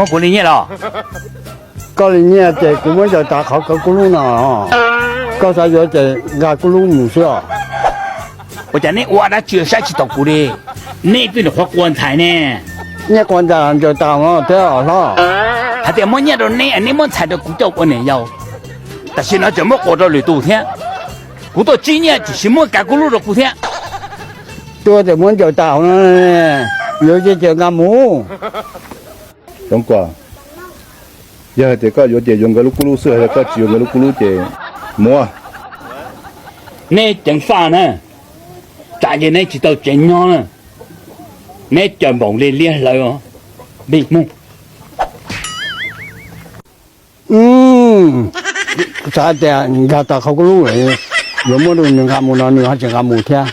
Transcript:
Muab kuv li nyiaj los? Koj li nyiaj ces kuv muab ncaws tas qhov koj kuj lub no. Koj xav yuav ces nqa kuj lub mus xwb os. Ua cas neb ua dab tsi saib tsis taus kuv li? Neb twb nyuam qhuav qua ntxhais ne. Nyiaj qua ntxhais ncaws tas no thiab os hlob? Hais tias muab nyiaj rau neb, neb muab ntxhais rau kuv coj ua niam yau. Tam sim no tseem muab qua rau lwm tus thiab. Kuv tuaj tsib nyiaj tiam sis muab kav kuj lub rau kuv thiab. Tuaj tias muab ncaws tas no, yuav ces nqa mus. Xyoob Kuam, yog hais tias koj yuav ces yuav nkawd lub kuj lub xwb, yog koj tsis yuav nkawd lub kuj lub ces mus. Neb ceev faj na, tsam ces neb tsis tau tsev nyob na. Neb cov npaum li liab hlawv os, Npij Hmoob. Xav tias nkag tau qhov kuj lub, yuav muab rau nws nqa mus no nws ho tsis nqa mus thiab.